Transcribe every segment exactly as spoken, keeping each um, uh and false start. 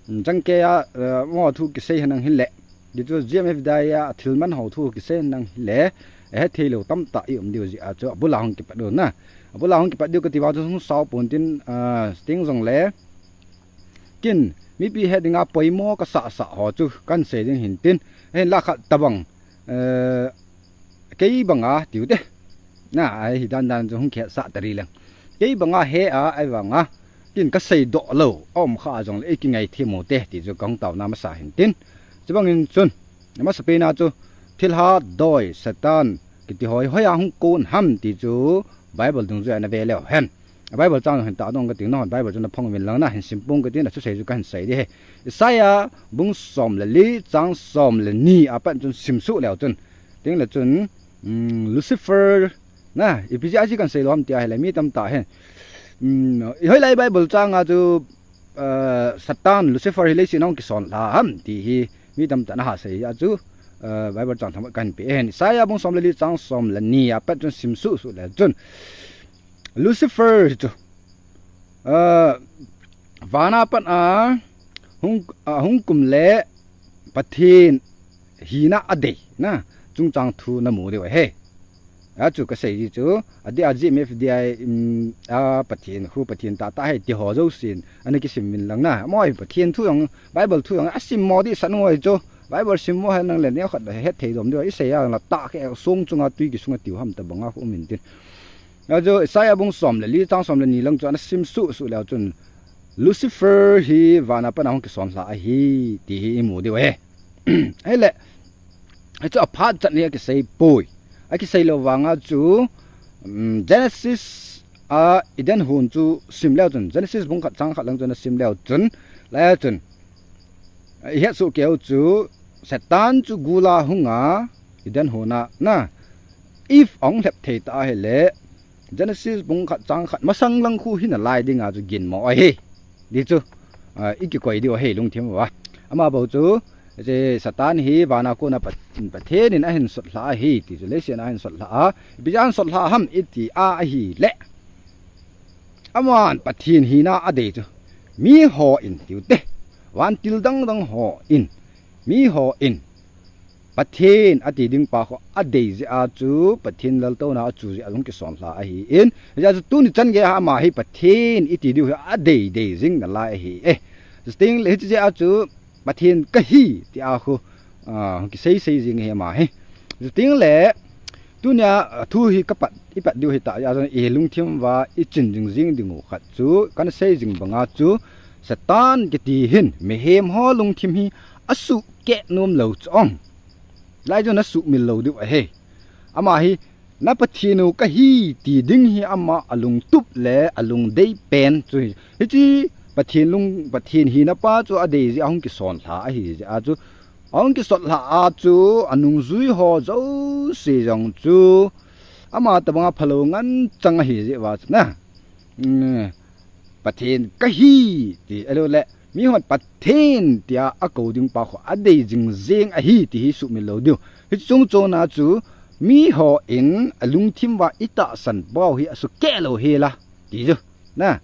Changkei a, eh, mo thu kisei henlang hile, ti chu G M F D I a thil man ho thu kisei henlang hile, eh, hethei lou tamtah i um diu jeh a chu abul a hung kipat diu na. Abul a hung kipat diu kati vang chu hung sao pon tin, ah, ting jong le. Kin, mipi he dinga poimo kasah sah ho chu kahin sei ding hin tin. Hinla khat tabang, eh, kei banga tiu te. Na, ahi dan dan chu hung kihetsah ta ri leng. Kei banga he a, ahi vanga. Kin kasei doh lou, aum kha jong le, i kingai thim u te, ti chu kahung taona masa hin tin. Chubang in chun, masa pen a chu, thilha doi, Satan, kiti hoi, hoi a hung kon ham, ti chu, Bible dungjui a na ve leu hen. Bible chang hin ta dong kati, nahon Bible chu na phong uvin lang na, hin sim pong kati, na chu sei chu kahin sei ding ahi. Isaiah bung som le li, chang som le ni a pat chun sim suh leu chun. Ting le chun, um, Lucifer, na, ipi jeh a chu kahin sei lou ham ti ahile, mi tamtah hin. Um, i hoilai Bible chang a chu, uh, Satan, Lucifer hi leiset a hung kison lha ham ti hi, mi tamtah na ha sei a chu, uh, Bible chang themkhat kahin pe hen. Isaiah bung som le li, chang som le ni a pat chun sim suh suh leu chun. Lucifer hi chu, ah, vana pat a hung, ah, hung kum le Pathen hina adei na chungchang thu na mu diu ahi. A chu kasei ji chu, adeh a G M F D I, um, a Pathen, khu Pathen tahtah ahi ti ho jousen ana kisim uvin lang na. Amaho hi Pathen thu jong, Bible thu jong asim mo ding san u ahi chu. Bible sim mo henlang le neokhat hethei dom diu, i sei a la tah khe song chunga tui kisunga tiu ham tabanga khu um in tin. A chu Isaiah bung som le li, chang som le ni lang chu ana sim suh suh leu chun, Lucifer hi vana pat a hung kison lha ahi, ti hi i mu diu ahi. Ahile, hichu aphat chan hi akisei poi. Akisei lou vanga chu, um, Genesis a Eden hon chu sim leu chun, Genesis bung khat chang khat lang chu ana sim leu chun, lai a chun, i het soh kei u chu, Satan chu gul a hung a, Eden hon a, na, Eve ahung lhep thei ta ahile, Genesis bung khat chang khat masang lang khu hi nalai dinga chu ginmo ahi. Ti chu, ah, i kikoi diu ahi lungthim uva. Ama bou chu, hiche Satan hi vana kona Pat-, Pathen in ahin sot lha ahi, ti chu leiset a ahin sot lha a, ipi jeh a ahin sot lha ham i ti a ahile. Aman Pathen hina adei chu. Mi ho in tiu te. Vantil dang dang ho in. Mi ho in. Pathen ati ding pa khu adei jeh a chu, Pathen laltouna a chu jeh a hung kison lha ahi in. Hijeh a chu tuni chan gei a ama hi Pathen i ti diu hi adei dei jing nalai ahi e. Chuteng le hiche jeh a chu Pathen kahi ti a khu, ah, kisei sei jing ahi ama hi. Chuteng le, tunia, ah, thu hi kapat, i pat diu hita, ajeh a chu i lungthim uva i chin jing jing ding u khat chu, kana sei jing banga chu, Satan kiti hin, mihem ho lungthim hi asuh keh nom lou chu ong. Lai chu na suhmil lou diu ahi. Ama hi, na Pathen u kahi ti ding hi ama alungtup le alungdei pen chu hi. Hiche Pathen lung, Pathen hina pa chu adei jeh a hung kison lha ahi jeh a chu. Ahung kisot lha a chu anungjui ho jouse jong chu ama tabanga phalou ngen chang ahi jeh uva chu na. Um, Pathen kahi ti, ahilou le, mihon Pathen tia akou ding pa khu adei jing jeng ahi ti hi suhmil lou diu. Hiche chung chon a chu, miho in alungthim uva i tahsan pau hi asukeh lou hel a, ti chu. Na,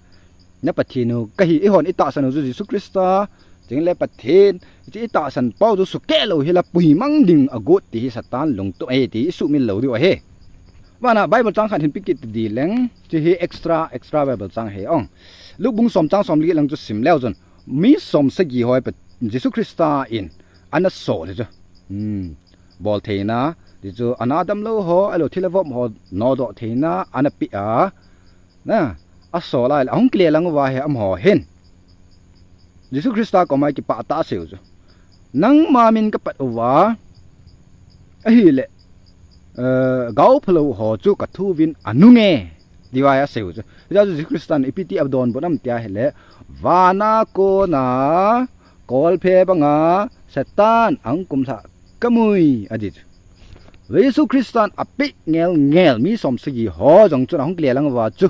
na Pathen u kahi, eihon i tahsan u chu Jesu Christa, chuteng le Pathen, hiche i tahsan pau chu sukeh lou hel a puimang ding agot ti hi Satan lungtup ahi ti i suhmil lou diu ahi. Vana Bible chang khat hin pe kit ding leng, hiche hi extra, extra Bible chang ahi ong. Luke bung som chang som li lang chu sim leu chun, mi som sagi ho hi Pat-, Jesu Christa in ana sol hi chu. Hmm. Bol theina, ti chu ana damlou ho, ahilou thil avop ho, nodoh theina, ana pe a. Na, asol a, ahung kile lang uva hi amaho hin. Jesu Christa koma kipah tah a asei u chu. Nangma min kapat uva, ahile, eh, gaophalou ho chu kathuvin anunge, ti uva asei u chu. Hijeh a chu Jesu Christan ipi ti adonbut am tia ahile, vana kona, kolphe banga, Satan ahung kumlha kamui, ati chu. Jesu Christan apeh ngel ngel mi som sagi ho jong chun ahung kile lang uva chu.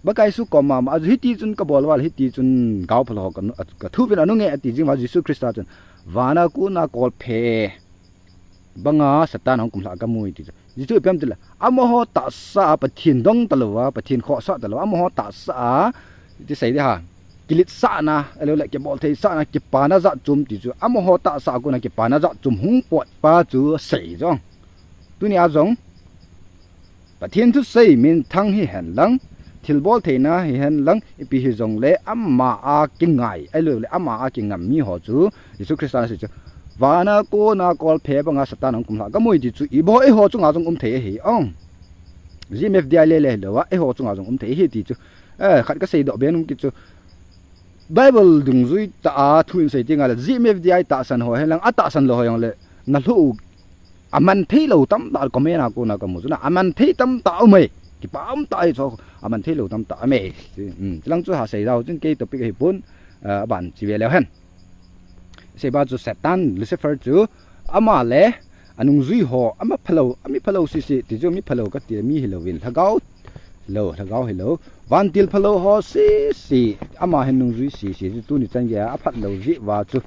Pakai Jesu koma ma, hiti chun kabol uva, hiti chun gaophalou ho ka, kathuvin anunge ati jing uva Jesu Christa chun. Vana kona kolphe banga Satan ahung kumlha kamui ti chu. Jesu ipi ham tile, amaho tahsa a Pathen dong talou a, Pathen khohsah talou a, amaho tahsa a, ti sei ding ham. kiletsahna, ahilouleh kibol theisahna, kipana jat chom ti chu, amaho tahsa a kona kipana jat chom hung potpa chu asei jong. Tunia jong, Pathen thusei minthang hihen lang, thilbol theina hihen lang, ipi hijongle ama a kingai, ahilouleh ama a kingam miho chu, Jesu Christa in asei chu, vana kona kolphe banga Satan ahung kumlha gamui ti chu, ibol eiho chunga jong um thei ahi, ong. G M F D I lele hilou a, eiho chunga jong um thei ahi ti chu. Eh, khat kasei doh ben um kit chu. Bible dungjui tah a thu in sei teng le, G M F D I tahsan ho hihen lang, atahsan lou ho jong le, nalhu u aman thei lou tamtah comment a kona kamu chu na, aman thei tamtah um e, kipa um tah e chu, aman thei lou tamtah um e. Hmm, chulang chu ha sei jao chun kei topic ahipon, ah, aban chi ve leu hen. Seba chu Satan, Lucifer chu, ama le anungjui ho, ama phalou, ami phalou sisi, ti chu mi phalou kati, mi hilouvin, lhagao hilou, lhagao hilou. Vantil phalou ho sisi, ama hin nungjui sisi, chu tuni chan geiya aphat lou jeh uva chu.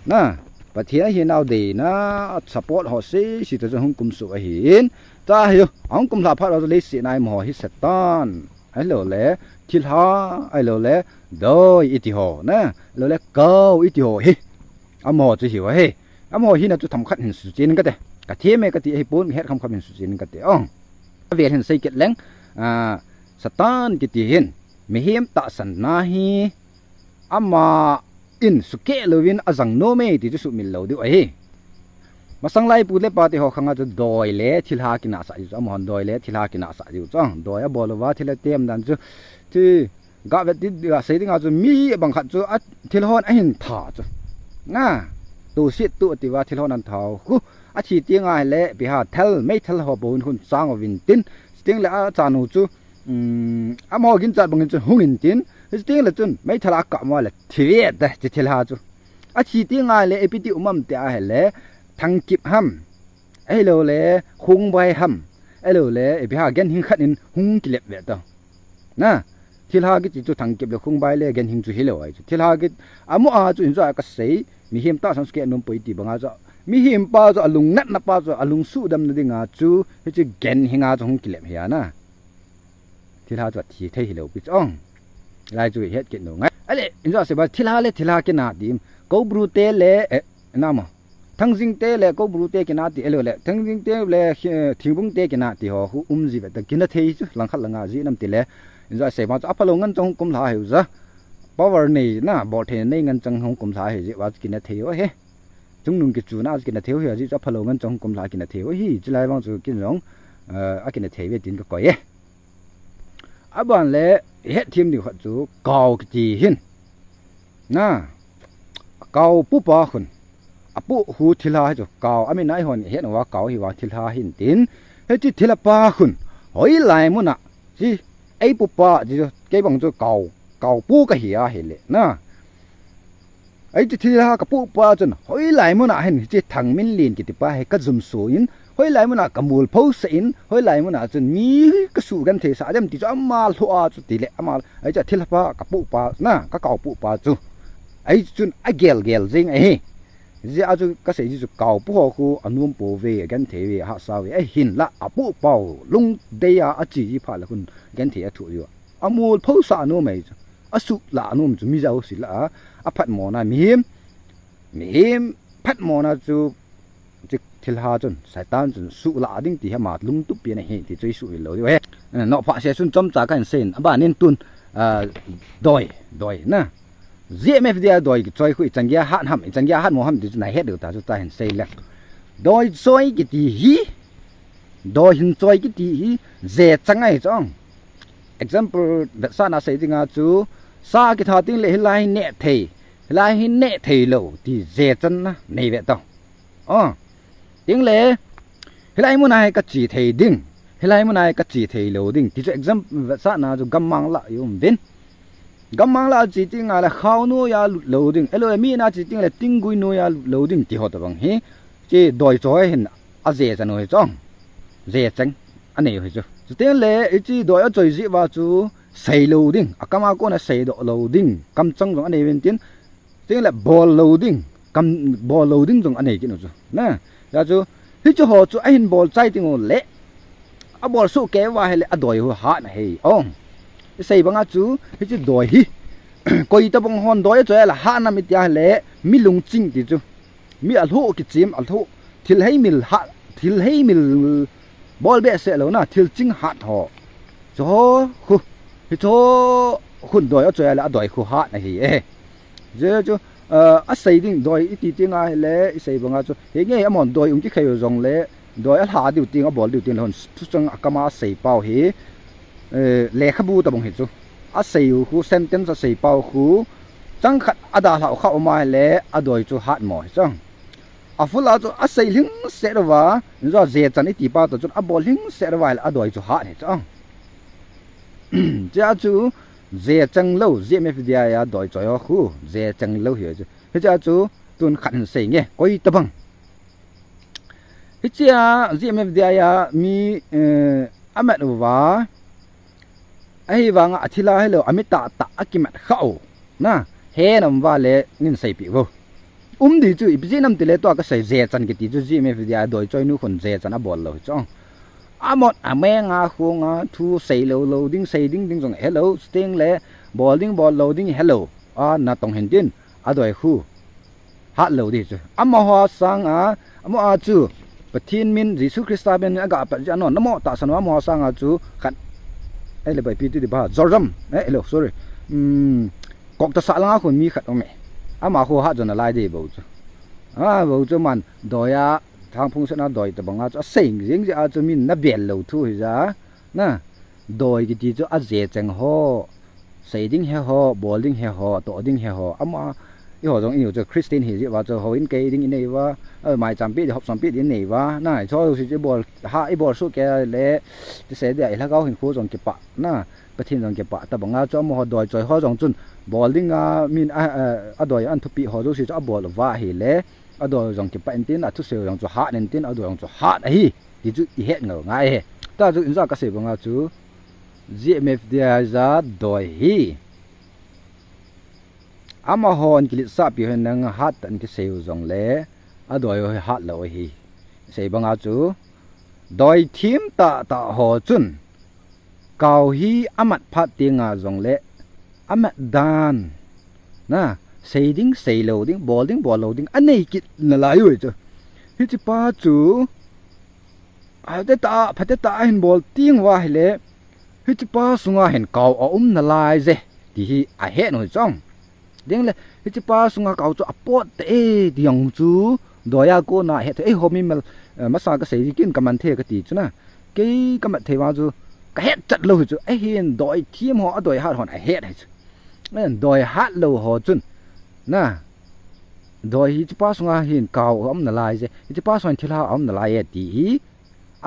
Na, Pathen ahinau deina, support ho sisi, ta chu hung kumsuh ahin. Tahi, ahung kumlha phat uva chu leiset a imaho hi Satan. Ahilouleh, thilha, ahilouleh, doi iti ho, na, ahilouleh, kau iti ho hi. Amaho chu hiu ahi. Amaho hina chu themkhat hin suchen kate. Kathem e kati ahipon, het kham kham hin suchen kate. Ong. Avel hin sei kit leng, ah, Satan kiti hin, mihem tahsanna hi, ama in sukeh louvin ajang nom e ti chu sumil lou diu ahi. Masang lai pu le pa te ho khanga chu doi le thilha kinahsah diu chu, amahon doi le thilha kinahsah diu chu. Doi abol uva thil atem dan chu. Thi, ga vet ti, ga sei dinga chu mi bang khat chu a thilhon ahin tha chu. Na, tu sit tu atiuva thilhon ahin tha u. Khu, athi teng le, ipi ham, thal, meithal ho bou hin khun chang uvin tin. Chuteng le achanu chu, um, amaho ginchat bangin chu hung intin. Chuteng le chun, meithal a akap mo le, thi ve ta, chu thilha chu. Athi teng le, ipi ti um am ti ahile, thangkip ham. Ahilouleh, khungbai ham. Ahilouleh, ipi ham, ganhing khat in hung kilep ve ta. Na, thilha kiti chu thangkip le khungbai le ganhing chu hilou ahi chu. Thilha kiti, amu a chu injo a kasei, mihem tahsan sukeh nom poi ti banga chu. Mihem pa chu alungnatna pa chu, alung sudamna dinga chu, hiche ganhing a chu hung kilep hi ana. Thilha chu athi thei hilou pi chu ong. Lai chu het kit nung ngai. Ale, injo a seba thilha le thilha kina ti. Koubru te le, eh, na mo. Thangjing te le Koubru te kina ti, ahilouleh, Thangjing te le, eh, Thingbung te kina ti ho, khu um ji ve ta kina thei chu, langkhat langa ji nam ti le. Injo a seba chu aphalou ngen chang hung kumlha hiu ja. Power nei na, bol thei nei ngen chang hung kumlha hi ji uva chu kina thei u ahi. Chungnung kichuna chu kina thei u hi, ajeh chu aphalou ngen chang hung kumlha kina thei u ahi, chulai vang chu kin jong, eh, akina thei ve tin kakoi e. Aban le, hetthem diu khat chu, kau kiti hin. Na, kau pupa khun. Apu khu thilha hi chu, kau, amin a eihon het uva kau hi vang thilha hin tin. Hiche thilha pa khun, hoilai muna, chi, ei pupa, chi chu, kei bang chu kau, kau pu kahi ahile, na. Hiche thilha kapupa chun, hoilai muna hin hiche Thangminlen kiti pa hi kajumso in, hoilai muna kamol phosah in, hoilai muna chun mi kasugenthei sah dem ti chu ama lhou a chu tile, ama, hiche thilha pa kapupa, na, kakau pupa chu. Hiche chun agel gel jing ahi. Hijeh a chu kasei ji chu kau pu ho khu anom pouve, agenthei ve, ahahsa uve, ahinla apupa u lungdei a ache ji phat le khun genthei athoh jiu a. Amol phosah nom ahi chu. Asuhlah nom chu mi jouse lah a, aphatmona mihem, mihem phatmona chu, chu thilha chun, Satan chun suhlah ding ti hi ama lungtup pen ahi ti chu isuhil lou diu ahi. Nopha se chun chomcha kahin seiyin, abanin tun, ah, doi, doi na. G M F D I doi kichoi khu ichan geiya hat ham, ichan geiya hatmo ham ti chu nahet diu ta chu tahin sei leng. Doi choi kiti hi, doi hin choi kiti hi, jechang ahi chu ong. Example, vetsahna sei dinga chu, sa kitha teng le hilai hi neh thei, hilai hi neh thei lou, ti jechanna nei ve tao. O, teng le, hilai muna hi kache thei ding, hilai muna hi kache thei lou ding, ti chu example, vetsahna chu gammang lah i um uvin. Gammang lah che teng le khao noiya lut lou ding, ahilouleh mi in a che teng le tinggui noiya lut lou ding, ti ho tobang hi, che doi choi hin ajechan u hi chu ong. Jechang anei u hi chu. Chuteng le, hiche doi achoi jeh uva chu, sei lou ding, akam a kona seidoh lou ding, kamchang jong anei uvin tin, chuteng le bol lou ding, kam, bol lou ding jong anei kit u chu. Na, hijeh a chu, hiche ho chu ahin bol chai teng u le, abol soh kei uva ahile adoi u hat na hi. Ong. Isei banga chu, hiche doi hi, Koi tabang hon doi achoi a la hat nam iti a le, mi lungching ti chu. Mi alhoh kichim, alhoh. Thil heimil hat, thil heimil bol behseh lou na, thil ching hat ho. Chu ho khu, hichu ho khun doi achoi a le adoi khu hat ahi e. Hichu chu, eh, asei ding doi iti ti nga hi le, isei banga chu. Hi nge amon doi um kikhei u jong le, doi alha diu ting, abol diu ting le hon thuchang akama asei pau hi. Eh, lekhabu tabang hi chu. Asei u khu sentence asei pau khu. Chang khat adalhau kha um a hi le, adoi chu hat mo hi chang. A full a chu asei lhingset uva, injo jechan iti pa to chun abol lhingset uva hi le adoi chu hat hi chang. Chia chu jechang lou, G M F D I a doi choi ho khu, jechang lou hi chu. Hichia chu tun khat hin sei nge, koi tabang. Hichia G M F D I a mi, eh, amat uva. Ahivanga athila hilou, ami tahtah akimat kha u. Na, he nam uva le nin seipi vo. Um di chu, ipi jeh ham ti le tua kasei jechan kiti chu G M F D I a doi choi nu khun jechan abol lou hi chu. Amot amenga khunga thu sei lou lou ding, sei ding ding jong helou, sting le bol ding bol lou ding helou. A natong hin tin, adoi khu. Hat lou di chu. Amaho sanga, amaho chu. Pathen min Jesu Christa min agah pat jeh a non. Namo tahsan amaho sanga chu. Khat. Eh, le bai pi ti di ba. Jordan. Eh, hello, sorry. Hmm. Kok ta sa langa khun mi khat um e. Ama khu hat jo nalai di bou chu. A, bou chu man. Doi a. Thangphung sena doi tabanga chu. Asei jing jeh a chu min nabel lou thu hi ja. Na. Doi kiti chu ajechang ho. Sei ding he ho, bol ding he ho, toh ding he ho. Ama, eiho jong inu chu Christian hi jeh uva chu houin kei ding inei uva, a, maicham pi di, hopsom pi di inei uva. Na, eiho si chu ibol, ha, ibol suh kei le, ti sei dia, ilhagao hinkho jong kipah, na, Pathen jong kipah. Tabanga chu amaho doi choi ho jong chun, bol dinga, min, a, a, adoi an thupi ho jouse chu abol uva ahile, adoi jong kipah intin, athusei jong chu hat intin, adoi jong chu hat ahi. Ti chu ihet ngau ngai he. Tua chu inja kasei banga chu, G M F D I a doi hi. Amahon kiletsahpi hon nang hat tan kisei u jongle, adoi u hi hat lou u hi. Sei banga chu, doi thim tahtah ho chun, kau hi amat phat tenga jongle, amat dan. Na, sei ding, sei lou ding, bol ding, bol lou ding, anei kit nalai u hi chu. Hiche pa chu, Ate ta, phate ta ahin bol teng uva ahile, hiche pa sunga hin kau aum nalai je, ti hi ahet u hi chong. Ding le, hiche pa sunga kau chu apot te e, ti jong chu, doi a kona ahet thei, eiho mi mel, eh, masa kasei ji kin kaman thei kati chu na. Kei kamat thei uva chu, kahet chat lou hi chu, ahin doi thim ho, adoi hat hon ahet hi chu. Ahin doi hat lou ho chun, na, doi hiche pa sunga hin kau aum nalai je, hiche pa sunga hin thilha aum nalai e, ti hi,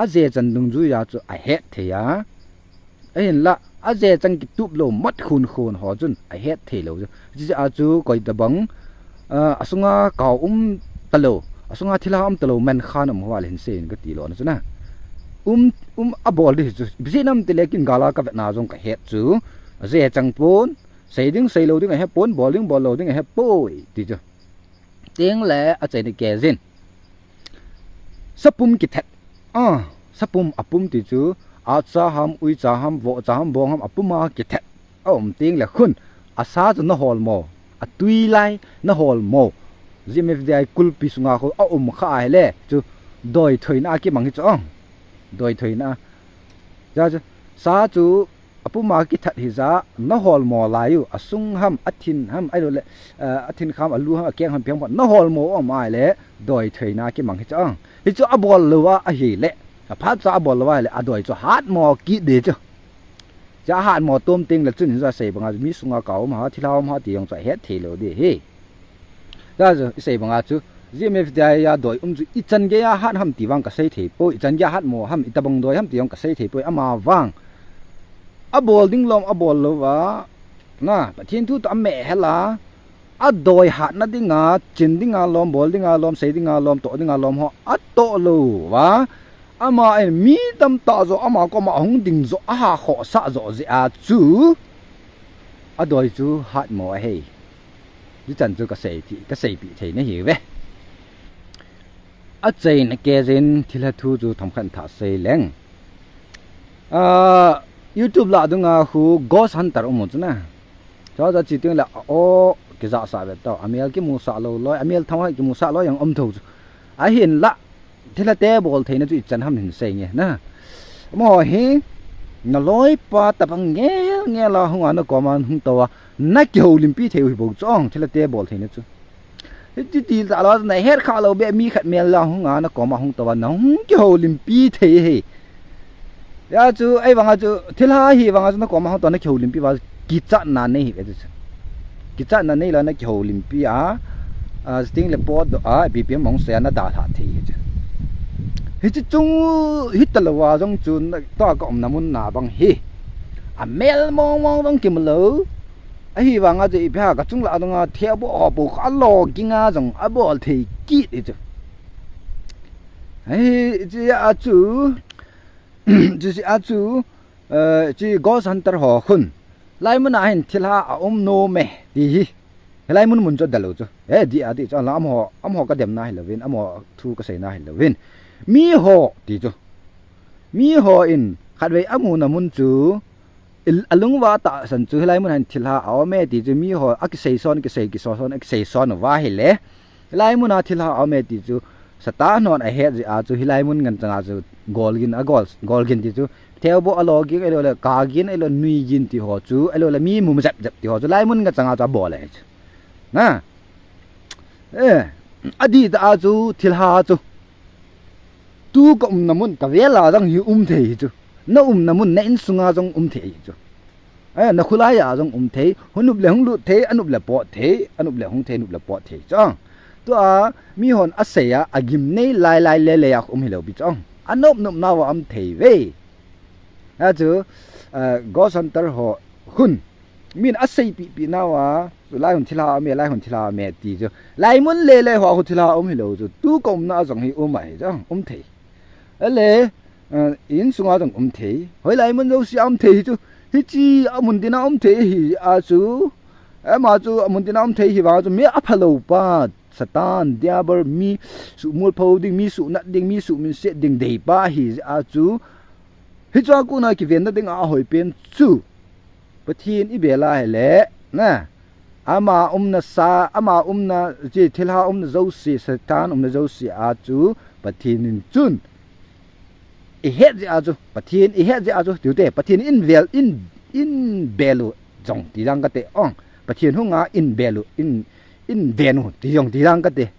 Aje chan dungjuia chu ahet thei a. Ahinla, aje chan kitup lou mat khun khun ho chun ahet thei lou chu. Hiche a chu koi tabang, ah, asunga kau um talou, asunga thilha um talou man khan um ho a le hin seiyin kati lona chu na. Um, um abol di chu. Bijih nam tile kin gala kavetna jong kahet chu. Aje chang pon, sei ding sei lou ding ahe pon, bol ding bol lou ding ahe poi ti chu. Teng le achaina kei jin. Sapum kithat. Ah, sapum apum ti chu, atcha ham, uicha ham, vohcha ham, bong ham, apum a kithat. Aum teng le khun, asa chu nahol mo, atui lai nahol mo. G M F D I kulpi sunga khu aum kha ahile, chu doi thoina kimang hi chu ong. Doi thoina. Cha chu, sa chu, Apum a kithat hija, nahol mo lai u, asung ham, athin ham, ahilou le, eh, athin kham, alu ham, akeng ham, piang pon, nahol mo um ahile, doi thoina kimang hi chu ong. Hichu abol lou a ahile, aphat cha abol lou ahile, adoi chu hat mo kit di chu. Cha hat mo tom teng le chun hichu asei banga, mi sunga kau um ham, thilha um ham, ti jong chu ahet thei lou di hi. Cha chu, isei banga chu, G M F D I a doi um chu ichan gei a hat ham ti vang kasei thei poi, ichan gei a hat mo ham, itabang doi ham ti vang kasei thei poi, ama vang. Abol ding lom, abol lou va. Na, Pathen thu toh ameh hel a. Adoi hatna dinga, chin dinga lom, bol dinga lom, sei dinga lom, toh dinga lom ho, atoh lou va. Ama in mi tamtah joh, ama koma ahung ding joh, aha khohsah joh jeh a chu. Adoi chu hat mo ahi. Hichan chu kasei thei, kaseipi thei nahi ve. Achaina kei jin thilha thu chu thomkhat thah sei leng. Ah, YouTube lah dunga khu Ghost Hunter um u chu na. Chuchu chi teng le, o, kijahsah ve tau. Amel kimusah lou loi, amel thang ho kimusah loi jong um thou chu. Ahinlah, thilha te bol theina chu ichan ham hin sei nge na. Amaho hi, naloipa tabang ngel ngel a hung a nakoma hung tou a, nakihoulimpi thei u hi bou chu ong, thilha te bol theina chu. Hiti ti tah lou, nahet kha lou beh mi khat mel a hung a nakoma hung tou a, nahung kihoulimpi thei hi. Hijeh chun, ahivanga chu, thilha hivanga chu nakoma hung tou a nakihoulimpi uva, kichatna nei hi ve chu. Kichatna nei lou a nakihoulimpi a, a, sting le potdoh a, ipi ipi ham hung sei a nadalhah thei hi chu. Hiche chung, hitalou a jong chu, na, tua ka umna mun na bang hi. Amel mong mong jong kimu lou. Ahivanga chu ipi ham kachung lah a jong a thei a bol a bou kha lo ging a jong abol thei kit hi chu. Ahi, hiche a chu, hiche a chu, eh, hiche ghost hunter ho khun. Hilai mun a hin thilha aum nom e, ti hi. Hilai mun mun chu adalou chu. Eh, dih a dih chu, alah amaho, amaho kademna hilouvin, amaho thu kaseina hilouvin. Miho, ti chu. Miho in, khatvei amuna mun chu, il-, alung uva tahsan chu, hilai mun a hin thilha aum e ti chu, miho, akisei son, kisei, kisei son, akisei son uva ahile. Hilai mun a thilha aum e ti chu, Satan hon ahet jeh a chu, hilai mun ngen chang a chu, gol gin, agol, gol gin ti chu, thei a bol a lo ging, ahilou le, ka gin, ahilou, nui gin ti ho chu, ahilou le, mi mu jep jep ti ho chu, hilai mun ngen chang a chu, abol e chu. Na. Eh, adih tah a chu, thilha chu. Tu ka umna mun ka vel a jong hi um thei hi chu. Na umna mun na insung a jong um thei hi chu. Eh, na khulai a jong um thei, hung nup le hung lut thei, anup le pot thei, anup le hung thei, nup le pot thei chu. Tua, mihon asei a, agim nei lai lai le le a um hilou pi chu. Anop nop nauva um thei ve. Achu, eh, ghost hunter ho khun. Min asei pi pi nauva, chu lai hun thilha aume, lai hun thilha aume ti chu. Lai mun le le ho khu thilha um hilou chu. Tu ka umna a jong hi um ahi chu, um thei. Ahile, eh, insung a jong um thei. Hoilai mun jouse a um thei hi chu. Hiche amun tin a um thei hi a chu. Ama chu amun tin a um thei hi vang chu mi aphalou pa. Satan, Diabol, mi suhmol pho ding, mi suhnat ding, mi suhminset ding deipa ahi jeh a chu. Hichea kona kivenna ding a ahoi pen chu. Pathen i bel a ahile, na. Ama umna sa, ama umna, hiche thilha umna jouse, Satan umna jouse a chu, Pathen in chun. I het jeh a chu, Pathen i het jeh a chu, tiu te, Pathen in vel, in, in bel u jong ti dang kate, ong. Pathen hunga in bel u, in, in ven u, ti jong ti dang kate.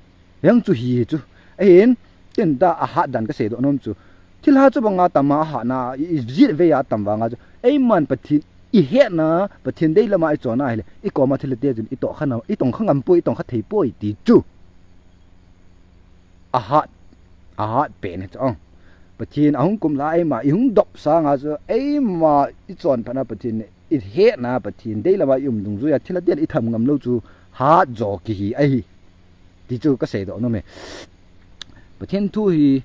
Hiche chu hi chu. Ahin, tin ta ahat dan kasei doh nom chu. Thilha chu banga tam a ahatna, i, i jih ve a tam vanga chu. Eiman Pathen i hetna, Pathen deilam a i chonna ahile, i koma thilha te chun i tongkha na, i tongkha ngam poi, i tongkha thei poi ti chu. Ahat, ahat pen hi chu ong. Pathen ahung kum lai ma, i hung dop sanga chu, eima i chonphatna Pathen, i hetna Pathen deilam a i um dungjuia thilha ten i tham ngam lou chu, hat jo kihi ahi. Ti chu kasei doh nom e. Pathen thu hi,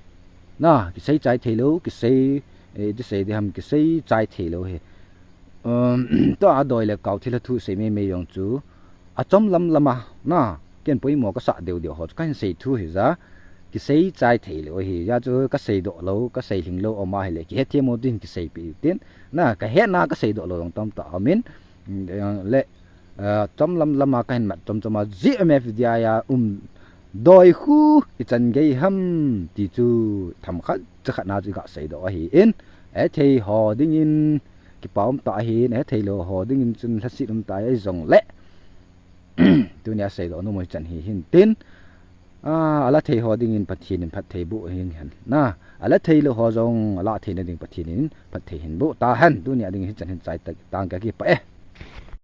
na, kisei chai thei lou, kisei, eh, ti sei ding ham, kisei chai thei lou hi. Um, tua adoi le kau thilha thu sei mei mei jong chu, achom lam lam a, na, ken poimo kasah deu deu ho chu kahin sei thu hi ja, kisei chai thei lou hi ja chu kasei doh lou, kasei hing lou um ahile, kihethem u tin kisei pi tin, na, kahetna kasei doh lou jong tamtah um in, mm, le, eh, chom lam lam a kahin mat chom chom a, G M F D I a um doi khu i chan gei ham ti chu themkhat chakhat na chu i gasei doh ahi in, ahethei ho dingin, kipa um tah ahin, ahethei lou ho dingin chun lhasit um tah ahi jongle. Tunia seidoh nom u hichan hi hin tin. A, ala thei ho dingin Pathen in phatthei boh hing hen. Na, ala thei lou ho jong, ala theina ding Pathen in phatthei hin boh tahen. Tunia ding hichan hin chai ta, tang ka kipah e.